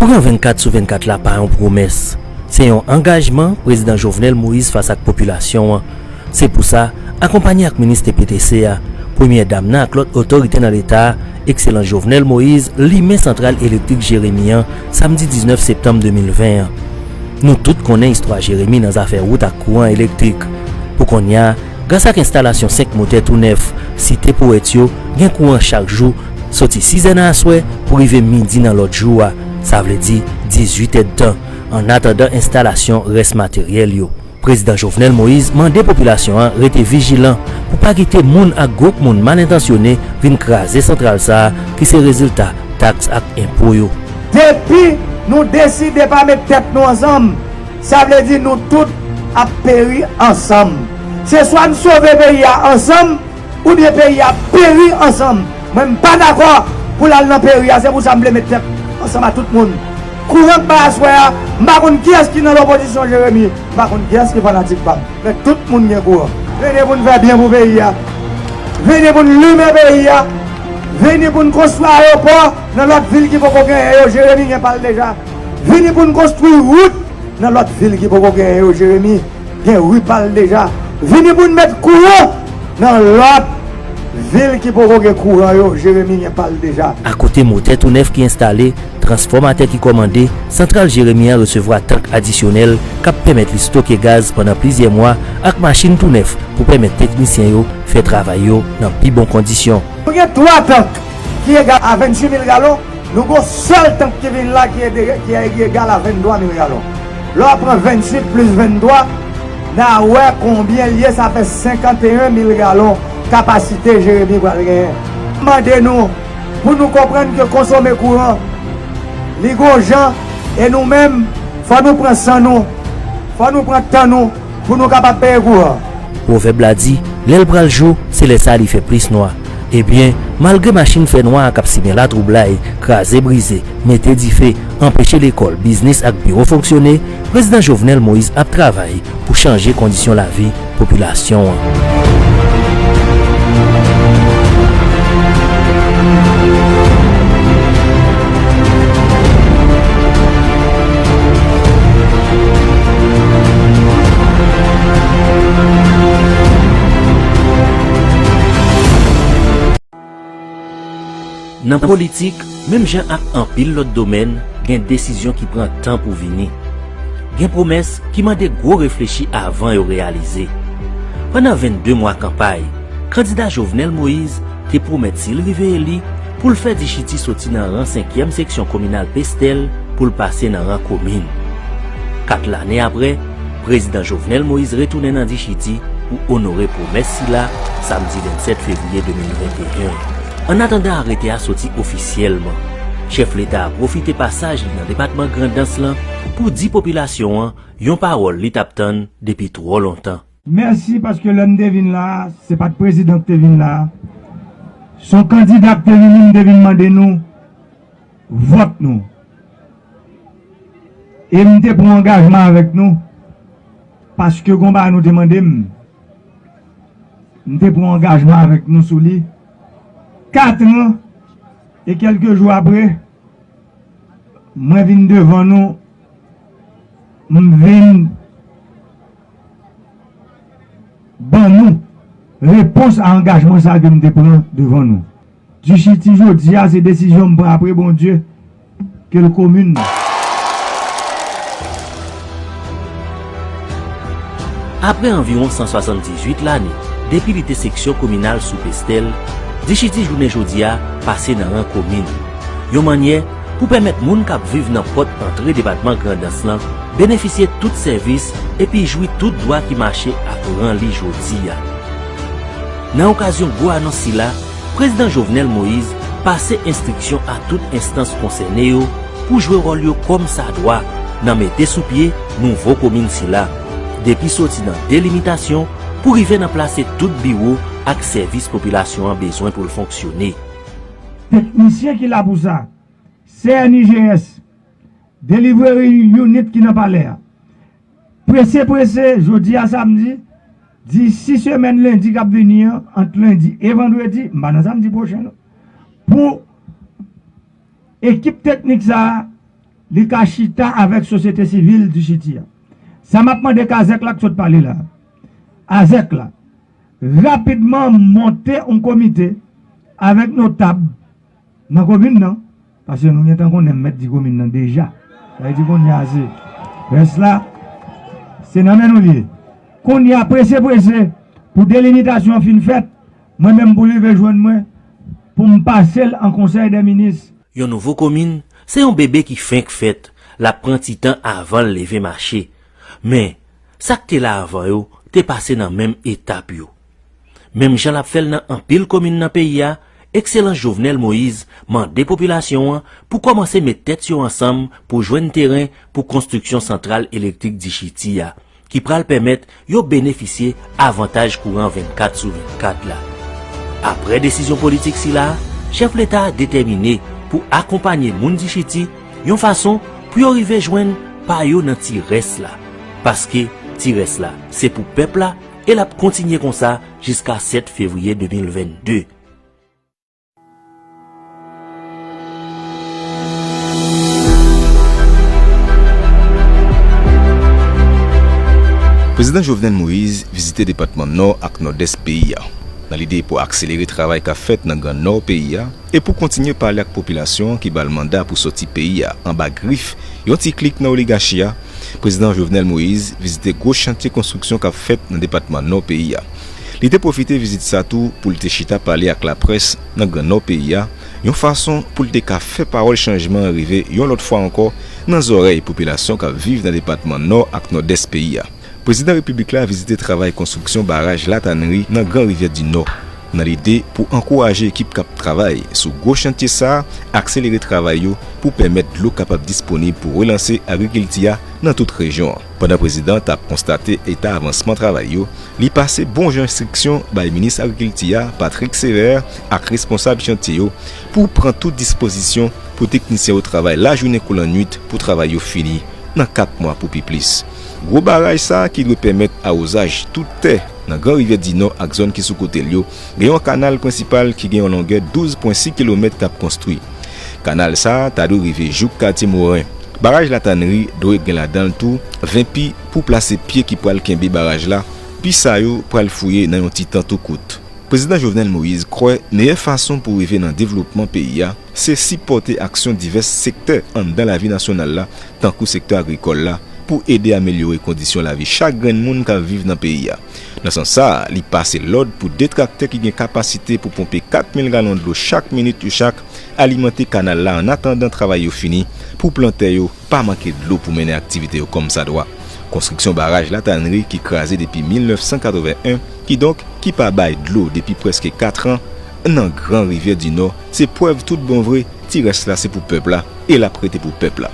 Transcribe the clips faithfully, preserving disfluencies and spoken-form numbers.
Kouran vennkat sou vennkat la pa yon pwomès. Se yon angajman Prezidan Jovenel Moïse fas ak popilasyon an. Se pou sa, akonpanye ak minis T P T C a, Premyè Dam nan ak lòt otorite nan Leta a, Ekselans Jovenel Moïse, limen santral elektrik Jeremi an, samdi diznèf septanm de mil ven an. Nou tout konnen istwa Jeremi nan zafè wout ak kouran elektrik. Pou kounye a, gras ak enstalasyon senk motè tou nèf, site powèt yo, gen kouran chak jou, soti sizè nan aswè pou rive midi nan lòt jou a, sa vle di dizuit èdtan, annatandan enstalasyon rès materyèl yo. Prezidan Jovenel Moïse mande popilasyon an rete vijilan pou pa kite moun ak gwoup moun mal entansyone vin kraze santral sa a ki se rezilta taks ak enpo yo. Depi nou deside pa met tèt nou ansanm, sa vle di nou tout ap peri ansanm. Se swa n sove peyi a ansanm, oubyen peyi a peri ansanm. Mwen, m pa dakò pou l al nan peri a, se pou sa m vle met tèt ansanm a tout moun. Kouran k bay aswè a, m pa konn kiyès ki nan lopozisyon Jeremi, m pa konn kiyès ki fanatik pa m. Men tout moun gen kouran. Vini pou n fè byen pou peyi a. Vini pou n limen peyi a. Vini pou n konstwi ayewopò nan lòt vil ki poko genyen yo, Jeremi gen pa l deja. Vini pou n konstwi wout nan lòt vil ki poko genyen yo, Jeremi gen ri pa l deja. Vini pou n met kouran nan lòt vil ki poko gen kouran yo, Jeremi gen pa l deja. Akote motè tou nèf ki enstale, transfòmatè ki kòmande, santral Jeremi an resevwa tank adisyonèl k ap pèmèt li stoke gaz pandan plizyè mwa ak machin tou nèf pou pèmèt teknisyen yo fè travay yo nan pi bon kondisyon. Nou gen twa tank ki egal a venntuit mil galon, nou gen yon sèl tank ki vin la ki ede, ki egal a venntwa mil galon. Lè w ap pran venntuit plis venntwa, n a wè konbyen l ye, sa fè senkanteyen mil galon kapasite Jeremi pral genyen. Mande nou pou nou konprann ke konsome kouran, li gon jan, e nou menm, fò nou pran san nou, fò nou pran tan nou pou nou kapab peye kouran. Pwovèb la di, lè l pral jou, se lè sa a li fè plis nwa. Ebyen, malgre machin fè nwa a k ap simen latwoublay, kraze brize, mete dife, anpeche lekòl, biznis ak biwo fonksyone, Prezidan Jovenel Moïse ap travay pou chanje kondisyon lavi popilasyon an. Nan politik, menm jan ak anpil lòt domèn, gen desizyon ki pran tan pou vini. Gen pwomès ki mande gwo reflechi avan yo reyalize. Pandan vennde mwa kanpay, kandida Jovenel Moïse te pwomèt si l rive eli, pou l fè Dichiti soti nan ran senkyèm seksyon kominal Pestèl pou l pase nan ran komin. Kat lane apre, Prezidan Jovenel Moïse retounen nan Dichiti pou onore pwomès sila, samdi vennsèt fevriye de mil venteyen. Annatandan arete a soti ofisyèlman, chèf leta a pwofite pasaj li nan depatman Grandans lan pou di popilasyon an yon pawòl li t ap tann depi twò lontan. Mèsi paske lè m te vin la a, se pa t prezidan k te vin la a. Se yon kandida k te vini, m te vin mande nou vòt nou. E m te pran angajman avèk nou, paske gon bagay nou te mande m. M te pran angajman avèk nou sou li. Kat an e kèlke jou apre, mwen vin devan nou, m vin ban nou repons a angajman sa ke m te pran devan nou. Dichiti jodi a, se desizyon m pran apre Bondye, ke l komin. Apre anviwon san swasanndizuit lane depi li te seksyon kominal sou Pestèl, Dichiti jounen jodi a pase nan ran komin. Yon mannyè pou pèmèt moun k ap viv nan pòt antre depatman Grandans lan benefisye tout sèvis epi jwi tout dwa ki mache ak ran li jodi a. Nan okazyon gwo anons sila, Prezidan Jovenel Moïse pase enstriksyon a tout enstans konsène yo pou jwe wòl yo kòmsadwa nan mete sou pye nouvo komin sila, depi soti nan delimitasyon pou rive nan plase tout biwo ak sèvis popilasyon an bezwen pou l fonksyone. Teknisyen ki la pou sa, C N I G S, delivery unit ki nan palè a. Prese, prese, jodi a samdi, disi semèn lendi k ap vini an, ant lendi e vandredi, m pa nan samdi pwochen non, pou ekip teknik sa a Li ka chita avèk sosyete sivil Dichiti a. Sa m ap mande Kazèk la k sot pale la. Azèk la, rapidman monte yon komite avèk notab nan komin nan, paske nou gentan konnen m mèt di komin nan deja. Sa vle di kounye a se rès la, se nan men nou l ye. Kounye a prese prese, pou delimitasyon an fin fèt, mwen menm pou l rive jwenn mwen, pou m pase l an konsèy dè minis. Yon nouvo komin, se yon bebe ki fenk fèt, l ap pran ti tan avan l leve mache. Men, sa k te la avan yo, te pase nan menm etap yo. Menm jan l ap fè l nan anpil komin nan peyi a, Ekselans Jovenel Moïse mande popilasyon an pou kòmanse met tèt yo ansanm pou jwenn teren pou konstriksyon santral elektrik Dichiti a, ki pral pèmèt yo benefisye avantaj kouran vennkat sou vennkat la. Apre desizyon politik sila, chèf leta a detèmine pou akonpanye moun Dichiti yon fason pou yo rive jwenn pa yo nan ti rès la. Paske ti rès la, se pou pèp la, e l ap kontinye konsa jiska sèt fevriye de mil vennde. Prezidan Jovenel Moïse vizite depatman Nò ak Nòdès peyi a, nan lide pou akselere travay k ap fèt nan Gran Nò peyi a, e pou kontinye pale ak popilasyon an ki ba l manda pou sòti peyi a anba grif yon ti klik nan oligachi a. Prezidan Jovenel Moïse vizite gwo chantye konstriksyon k ap fèt nan depatman Nò peyi a. Li te pwofite vizit sa tou pou l te chita pale ak laprès nan Gran Nò peyi a, yon fason pou l te ka fè pawòl chanjman an rive yon lòt fwa ankò nan zòrèy popilasyon k ap viv nan depatman Nò ak Nòdès peyi a. Prezidan Repiblik la vizite travay konstriksyon baraj Latanri nan Gran Rivyè di Nò, nan lide pou ankouraje ekip k ap travay sou gwo chantye sa a akselere travay yo pou pèmèt dlo kapab disponib pou relanse agrikilti a nan tout rejyon an. Pandan prezidan t ap konstate eta avansman travay yo, li pase bon jan enstriksyon bay minis agrikilti a, Patrick Sévère, ak responsab chantye yo pou pran tout dispozisyon pou teknisyen yo travay lajounen kou lannwit pou travay yo fini nan kat mwa pou pi plis. Gwo baraj sa a ki dwe pèmèt awozaj tout tè nan Gran Rivyè di Nò ak zòn ki sou kote l yo, gen yon kanal prensipal ki gen yon longè douz pwen sis kilomèt k ap konstwi. Kanal sa a ta dwe rive jouk katye Moren. Baraj Latanri dwe gen ladan l tou ven pi pou plase pye ki pral kenbe baraj la, pi sa yo pral fouye nan yon ti tan tou kout. Prezidan Jovenel Moïse kwè meyè fason pou rive nan devlopman peyi a, se sipòte aksyon divès sektè anndan lavi nasyonal la, tankou sektè agrikòl la, pou ede amelyore kondisyon lavi chak grenn moun k ap viv nan peyi a. Nan sans sa a, li pase lòd pou de traktè ki gen kapasite pou ponpe kat mil galon dlo chak minit yo chak alimante kanal la annatandan travay yo fini, pou plantè yo pa manke dlo pou mennen aktivite yo kòmsadwa. Konstriksyon baraj Latanri ki kraze depi mil nèf san katreven en, kidonk ki pa bay dlo depi prèske kat an, nan Gran Rivyè di Nò, se prèv tout bon vre, ti rès la se pou pèp la, e l ap rete pou pèp la.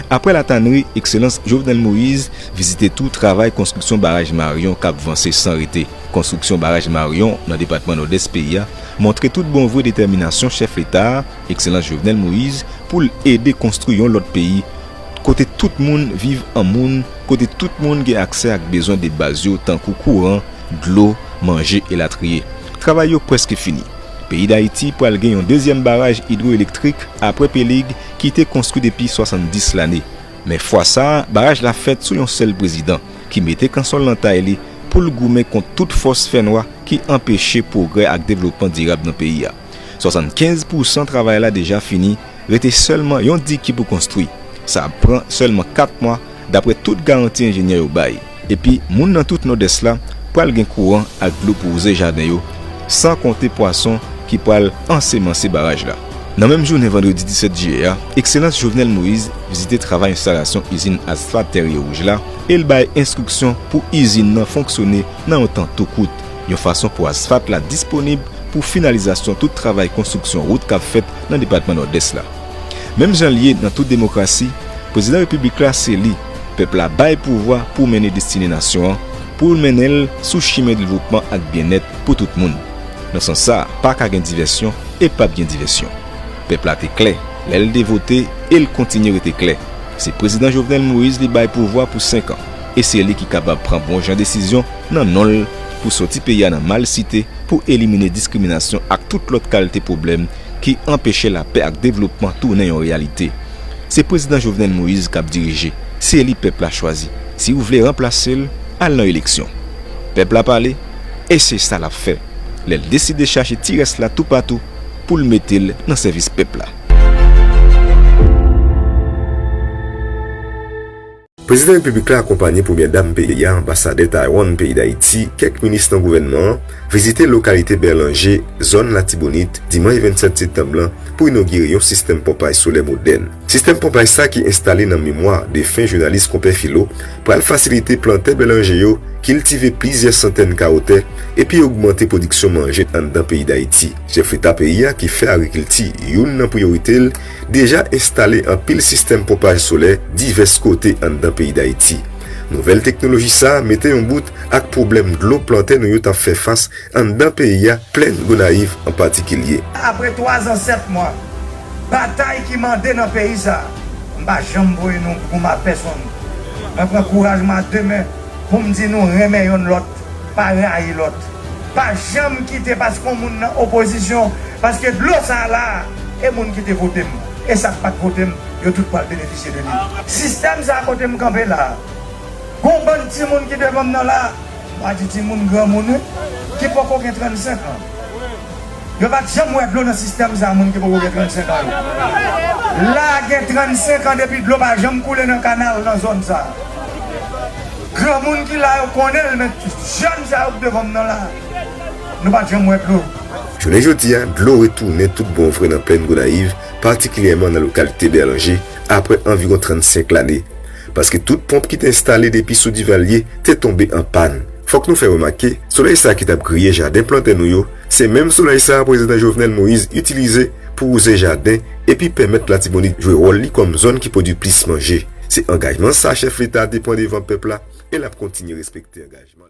Apre Latanri, Ekselans Jovenel Moïse vizite tou travay konstriksyon baraj Marion k ap vanse san rete. Konstriksyon baraj Marion nan depatman Nòdès peyi a montre tout bon vre detèminasyon chèf leta a, Ekselans Jovenel Moïse, pou l ede konstwi yon lòt peyi kote tout moun viv an moun, kote tout moun gen aksè ak bezwen de baz yo tankou kouran, dlo, manje, elatriye. Travay yo prèske fini. Peyi Dayiti pral gen yon dezyèm baraj idwoelektrik apre Pelig ki te konstwi depi swasanndis lane. Men fwa sa a, baraj la fèt sou yon sèl prezidan ki mete kansòl nan tay li pou l goumen kont tout fòs fènwa ki anpeche pwogrè ak devlopman dirab nan peyi a. Swasannkenz pousan travay la deja fini, rete sèlman yon di ki pou konstwi. Sa ap pran sèlman kat mwa, dapre tout garanti enjenyè yo bay. Epi, moun nan tout Nòdès la pral gen kouran ak dlo pou wouze jaden yo, san konte pwason ki pral ansemanse baraj la. Nan menm jounen vandredi disèt jiyè a, Ekselans Jovenel Moïse vizite travay enstalasyon izin asfalt Tèrye Wouj la e l bay enstriksyon pou izin nan fonksyone nan yon tan tou kout, yon fason pou asfalt la disponib pou finalizasyon tout travay konstriksyon wout k ap fèt nan depatman Nòdès la. Menm jan l ye nan tout demokrasi, prezidan repiblik la se li pèp la bay pouvwa pou mennen destine nasyon an, pou l mennen l sou chimen devlopman ak byennèt pou tout moun. Nan sans sa a, pa ka gen divèsyon e p ap gen divèsyon. Pèp la te klè lè l te vote e l kontinye rete klè. Se prezidan Jovenel Moïse li bay pouvwa pou senk an, e se li ki kapab pran bon jan desizyon nan non l pou soti peyi a nan malsite, pou elimine diskriminasyon ak tout lòt kalite pwoblèm ki anpeche lapè ak devlopman tounen yon reyalite. Se prezidan Jovenel Moïse k ap dirije. Se li pèp la chwazi. Si w vle ranplase l, al nan eleksyon. Pèp la pale, e se sa l ap fè lè l deside chache ti rès la toupatou pou l mete l nan sèvis pèp la. Prezidan Repiblik la akonpanye Premyè Dam peyi a, Anbasadè Taiwan peyi Dayiti, kèk minis nan gouvènman an, vizite lokalite Bèlanje, zòn Latibonit, dimanch vennsèt septanm lan, pou inogire yon sistèm ponpaj solè modèn. Sistèm ponpaj sa ki enstale nan memwa defen jounalis Konpè Filo pral fasilite plantè Bèlanje yo kiltive plizyè santèn kawo tè epi ogmante pwodiksyon manje anndan peyi Dayiti. Chèf Leta peyi a ki fè agrikilti youn nan priyorite l, deja enstale anpil sistèm ponpaj solè divès kote anndan peyi Dayiti. Nouvèl teknoloji sa a mete yon bout ak pwoblèm dlo plantè nou yo t ap fè fas anndan peyi a, Plèn Gonayiv an patikilye. Apre twa zan sèt mwa batay ki mande nan peyi sa a, m pa janm voye nou gouma pèsonn. Mwen pran kouraj mwen a de men pou m di nou renmen yonn lòt, pa rayi lòt. Pa janm kite paske yon moun nan opozisyon, paske dlo sa a la a, e moun ki te vote m, e sa k pa t vote m, yo tout pral benefisye de li. Sistèm sa a kote m kanpe la a, gon bann timoun ki devan m nan la a, m pa di timoun, granmoun wi, ki poko gen trannsenk an. Yo pa t janm wè dlo nan sistèm sa a, moun ki poko gen trannsenk an yo. La a gen trannsenk an depi dlo pa janm koule nan kanal nan zòn sa a. Granmoun ki la yo konnen l, men jèn sa yo k devan m nan la, nou pa t janm wè dlo. Jounen jodi a, dlo retounen tout bon vre nan Plèn Gonayiv, patikilyèman nan lokalite Bèlanje, apre anviwon trannsenk lane. Paske tout ponp ki te enstale depi sou Divalye te tonbe an pàn. Fòk nou fè remake, solèy sa a ki t ap griye jaden plantè nou yo, se menm solèy sa a prezidan Jovenel Moïse itilize pou wouze jaden epi pèmèt Latibonit jwe wòl li kòm zòn ki pwodui plis manje. Se angajman sa a chèf Leta a te pran devan pèp la, e l ap kontinye respekte angajman li.